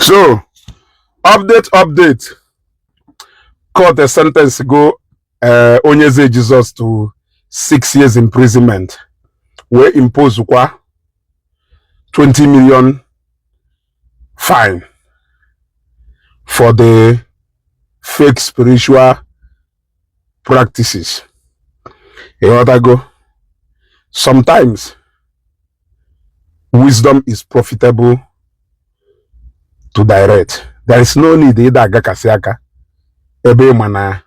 So, update, update. Court a sentence go Onyeze Jesus to 6 years imprisonment. Wee impose kwa 20 million fine for the fake spiritual practices. Ịghọtago? Sometimes wisdom is profitable to direct. There is no need ịda agakasị aka ebe ị ma na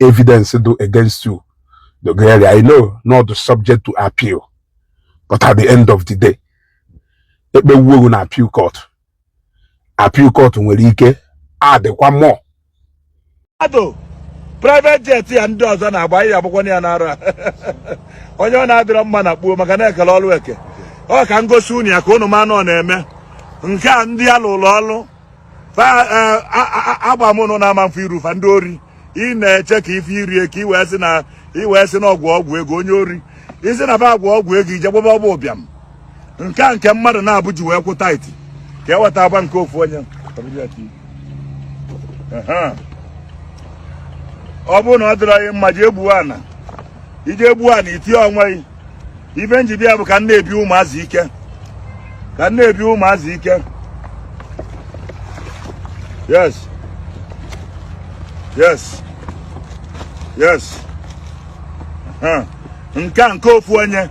evidence do against you. The area I know not subject to appeal, but at the end of the day, ekpewuo na appeal court. Appeal court nwere ike adịkwa more. Mmadụ private jet ya ndị ọzọ na-agba ihe agbakwana ya n'arụ a. Onye ọ na-adịrọ mma na kpuo maka na-ekele ọrụ eke ọ ka ngosi unu ya ka unu ma na ọ na-eme nke a. Ndị a lụrụ ọrụ fa agba m unu na-ama mfe iru fa. Ndị ori ị na-eche ka ife irie ka ị wee sị na ọgwụ ọgwụ ego. Onye ori isi na fa agwụ ọgwụ ego ije gbaba ọgwụ ụbịam. Nke a nke mmadụ na-abụ ji wee kwụ tithe ka e weta agba nke ofu onye. Ehe. Ọ bụrụ na ọ dịrọ gị mma, jee gbuo ana, ije gbuo ana itinye onwe gị. Ife njide ya bụ ka m na-ebi ụmụazị ike, ka m na-ebi ụmụazị ike. Yes. Nke a nke ofu onye,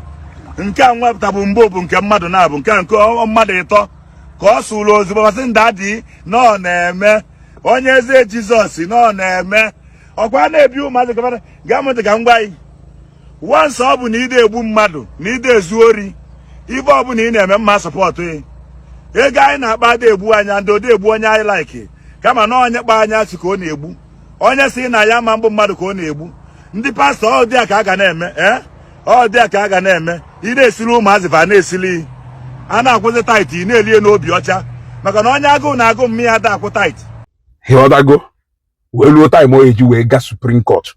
nke a nwepụta bụ mbụ bụ nke mmadụ na-abụ, nke a nke mmadụ ịtọ ka ọ sụrụ ozugbo masị ndadị na ọ na-eme. Onye eze Jizọs na ọ na-eme ọkwa na-ebi ụmụazị ka gaa mụta ka m gwa gị once ọ bụ na ide egbu mmadụ na ide ezu ori, ife ọbụla ị na-eme mma support ị. Ego anyị na-akpa ada egbu anya ndị ode egbu onye anyị like, kama na onye kpa anya si ka ọ na-egbu onye si na ya ma mbụ mmadụ ka ọ na-egbu. Ndị pastọ, ọ dị a ka a ga na-eme ee, ọ dị a ka a ga na-eme. Ị na-esili ụmụazị fa na-esili, a na-akwụzi tithe, ị na-elie n'obi ọcha maka na onye agụụ na-agụ mmiri ada akwụ tithe. Ịghọtago? Wee ruo time o eji wee gaa Supreme Court.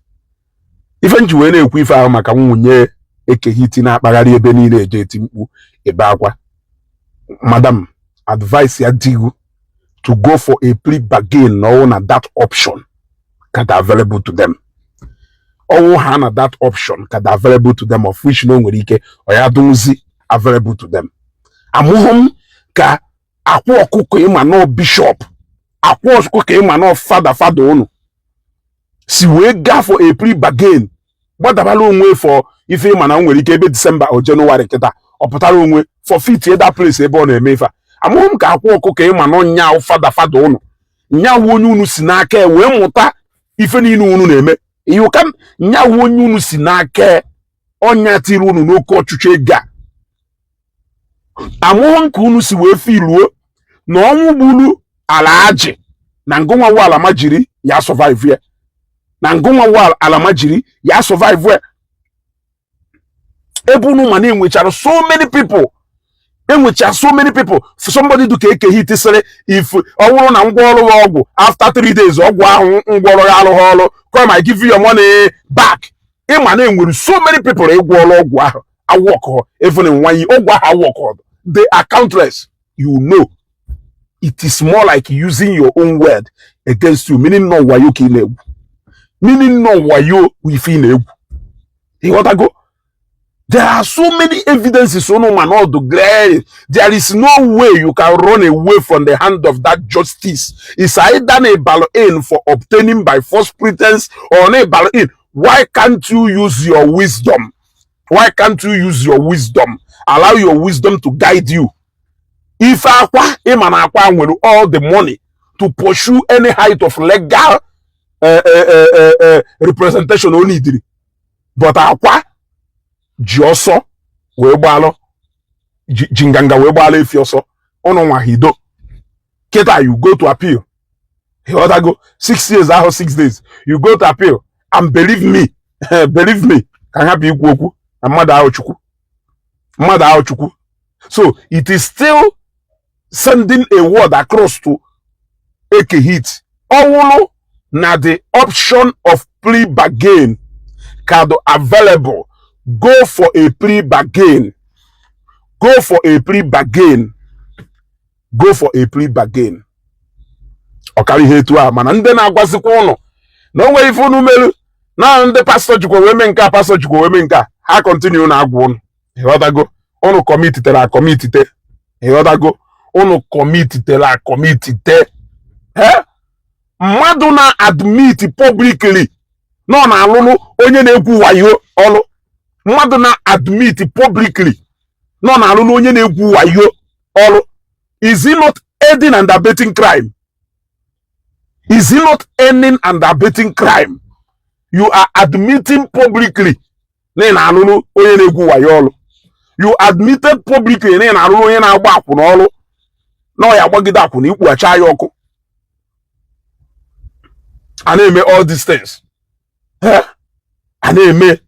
Ife nji wee na-ekwu ife ahụ maka nwunye Ekehiti na-akpagharị ebe niile eje eti mkpu ebe akwa. Madam, advice ya digu to go for a plea bargain na ọwụ na that option ka dị available to them. Ọwụ ha na that option ka dị available to them, of which na o nwere ike ọ ya dụzi available to them. Amụghị m ka akwa ọkụkọ ịma nọ bishop, akwa ọkụkọ ịma nọ fada, fada unu si wee gaa for a plea bargain, gbadabala onwe for ife ịma na o nwere ike ebe December o Jenụwarị kịta ọ pụtara onwe forfeit that place ebe ọ na-eme ife a. Amụghị m ka akwa ọkụkọ ịma nọ nyaụ fada, fada unu nyawu onye unu si n'aka e wee mụta ife niile unu na-eme ihe ụka, nyawu onye unu si n'aka ọnya tiri unu n'oke ọchụchọ ego a. Amụghị m ka unu si wee filuo na ọnwụ gburu ala ajị na ngụnwa ala ma jiri ya survive ya, na ngụnwa ala ma jiri ya survive ya, ebe unu ma na-enwechara so many people, enwecha so many people. Somebody do ka Eke Hit sịrị if ọ bụrụ na ngwa ọrụ gị ọgwụ, after 3 days ọgwụ ahụ ngwa ọrụ ya alụghị ọrụ, come, I give you your money back. Ịma na enwere so many people ịgwọ ọrụ ọgwụ ahụ awọkọ, even in one year ọgwụ ahụ awọkọ. They are countless. You know, it is more like using your own word against you, meaning no wayo ka ị na-egwu, meaning no wayo ife ị na-egwu. Ịghọtago? There are so many evidences unu ma not glaring. There is no way you can run away from the hand of that justice. It's either a in for obtaining by false pretense or a in. Why can't you use your wisdom? Why can't you use your wisdom? Allow your wisdom to guide you. If akwa ịma na akwa nwere all the money to pursue any height of legal representation o neediri, but akwa ji ọsọ wee gbalụ ji nganga wee gbalụ efi ọsọ ụnụ nwa hido kịta. You go to appeal, ịghọtago? 6 years ahụ, 6 days, you go to appeal and believe me, believe me, ka m hapụ ikwu okwu na mmadụ ahụ chukwu, mmadụ ahụ chukwu. So it is still sending a word across to Eke Hit. Ọwụlụ na the option of plea bargain ka dị available, go for a plea bargain, go for a plea bargain, go for a plea bargain. Ọ karịa ihe etu a. Mana ndị na-agwazikwa ụnụ na o nwere ife unu melu na ndị pastọ jikwa wee mee nke a, pastọ jikwa wee mee nke a, ha continue na-agwa ụnụ. Ịghọtago? Ụnụ committere acommitte. Ịghọtago? Ụnụ committere acommitte. Ee, mmadụ na-admit publicly na ọ na-alụlụ onye na-egwu wayo ọlụ, mmadụ na-admit publicly na ọ na-alụlụ onye na-egwu wayo ọlụ, is he not aiding and abetting crime? Is he not aiding and abetting crime? You are admitting publicly na ị na-alụlụ onye na-egwu wayo ọlụ. You admitted publicly na ị na-alụlụ onye na-agba akwụna ọlụ, na ọ ya agbagide akwụna ikpughacha ya ọkụ. A na-eme all these things. Eh? A na-eme.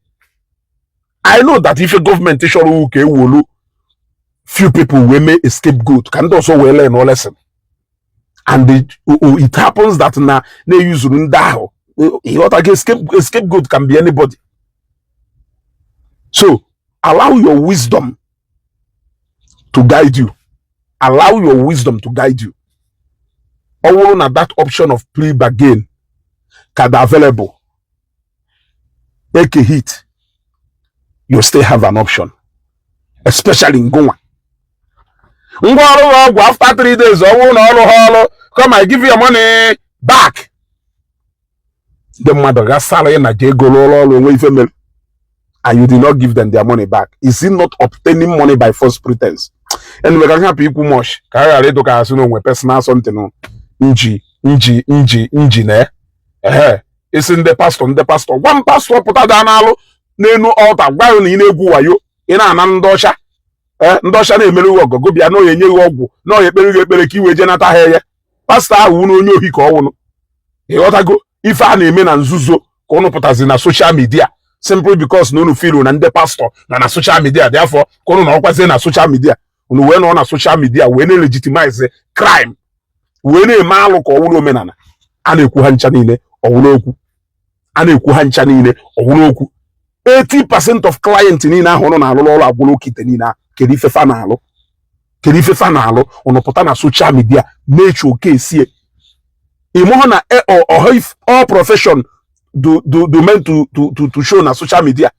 I know that ife gọọmenti chọrọ ka ewolu few people wee mee a scapegoat ka ndị ọzọ wee learn lesson, and it happens that na na-eyuzuru ndị ahụ. Ịghọtago? Scapegoat can be anybody. So allow your wisdom to guide you. Allow your wisdom to guide you. Ọ bụrụ na that option of plea bargain ka dị available, Eke Hit, you still have an option, especially ngụnwa ngwa ọrụ ha ọgwụ after 3 days, ọ bụrụ na ọrụ ha ọrụ, come, I give you your money back. Ndị mmadụ ghasara ị na jee goro ụlọ ọrụ onwe ife mere, and you did not give them their money back. Is it not obtaining money by false pretense? Anyway, ka m hapụ ikwu much ka a ghara ịdụka asị na onwe personal something nji nji nji nji na ehe isi ndị pastọ. Ndị pastọ, gwa m pastọ pụta daa n'alụ n'elu altar gwa ya na ị na-egwu wayo, ị na-ana ndị ọcha. Ee, ndị ọcha na-emere gị ọgọgụ bịa na oya enye gị ọgwụ, na oya ekpere gị ekpere ka i wee jee nata ha eye. Pastọ ahụ wụ na onye ohi ka ọ wụnụ. Ịghọtago? Ife a na-eme na nzuzo ka ụnụ pụtazi na social media simply because na unu feel na ndị pastọ na social media dị afọ ka unu nọrọkwazie na social media. Unu wee nọ na social media wee na-legitimize crime, wee na-eme alụ ka ọ wụrụ omenala. A na-ekwu ha ncha niile, ọwụrụ okwu. A na-ekwu ha ncha niile, ọwụrụ okwu. 80% of client niile ahụ ụnụ na-alụrụ ọrụ agwụrụ oke ite niile ahụ. Kedu ife fa na-alụ? Kedu ife fa na-alụ? Unu pụta na social media na-eche oke esie. Ịmụhụ na ọha all profession do meant to show na social media.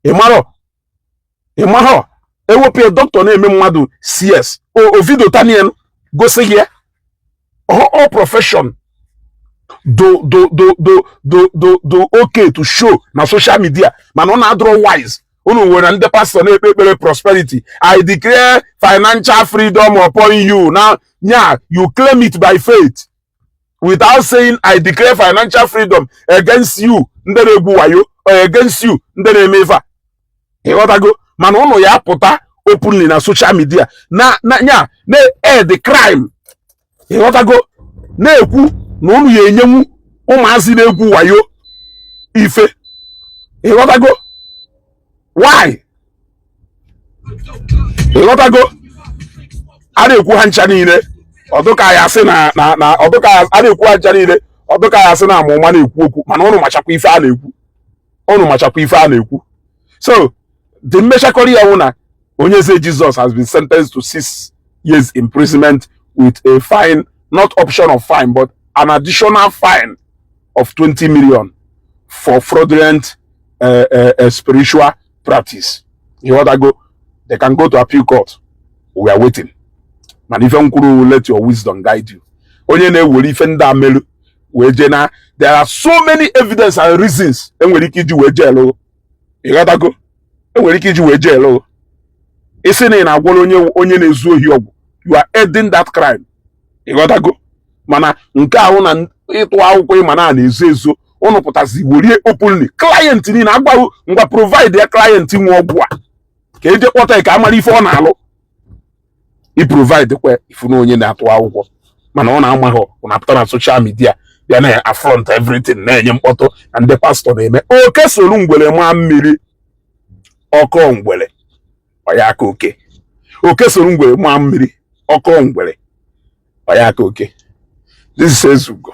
Ịmarọ, ịmarọ ewepụ ya, dọkịta na-eme mmadụ CS o video taniel gosi gị ya. All profession do okay to show na social media, mana ọ na-adọrọ wise. Unu nwere ndị pastọ na-ekpe ekpere prosperity. "I declare financial freedom upon you now." Nya, you claim it by faith without saying, "I declare financial freedom against you, ndị na-egwu wayo, or against you, ndị na-eme ife a." Ịghọtago? Mana ụnụ ya pụta openly na social media na nya na-aid the crime. Ịghọtago? Na-ekwu na ụnụ ya enyenwu ụmụazị na-egwu wayo ife. Ịghọtago why? Ịghọtago? A na-ekwu ha ncha niile, ọdụka ya asị na ọdụka a na-ekwu ha ncha niile, ọdụka ya asị na amụma na-ekwu okwu. Mana ụnụ machakwa ife a na-ekwu, ụnụ machakwa ife a na-ekwu. So the mmechakọrọ ya wụ na Onye Eze Jesus has been sentenced to 6 years imprisonment with a fine, not option of fine, but an additional fine of 20 million for fraudulent spiritual practice. Ịghọtago? They can go to appeal court. We are waiting. Mana ife m kwuru, let your wisdom guide you. Onye na-ewere ife ndị a melu wee jee na, there are so many evidence and reasons enwere ike iji wee jee lụ. Ịghọtago? Enwere ike iji wee jee lụ. Isi na ị na-agwọrọ onye na-ezu ohi ọgwụ, you are aiding that crime. Ịghọtago? Mana nke ahụ na ịtụ akwụkwọ ịma na na-ezo ezo, ụnụ pụtazi werie openly. Client niile agwaghị ngwa provide ya client nwe ọgwụ a ka eje kpọta ya ka amara ife ọ na-alụ. I provide kwe ifu na onye na-atụ akwụkwọ, mana ọ na-amaghị, ọ na-apụta na social media bịa na affront everything, na-enye mkpọtụ na ndị pastọ na-eme oke solu ngwere maa mmiri ọkọ ngwere ọya aka oke. Oke soro ngwere maa mmiri ọkọ ngwere ọya aka oke. This is Ezugo.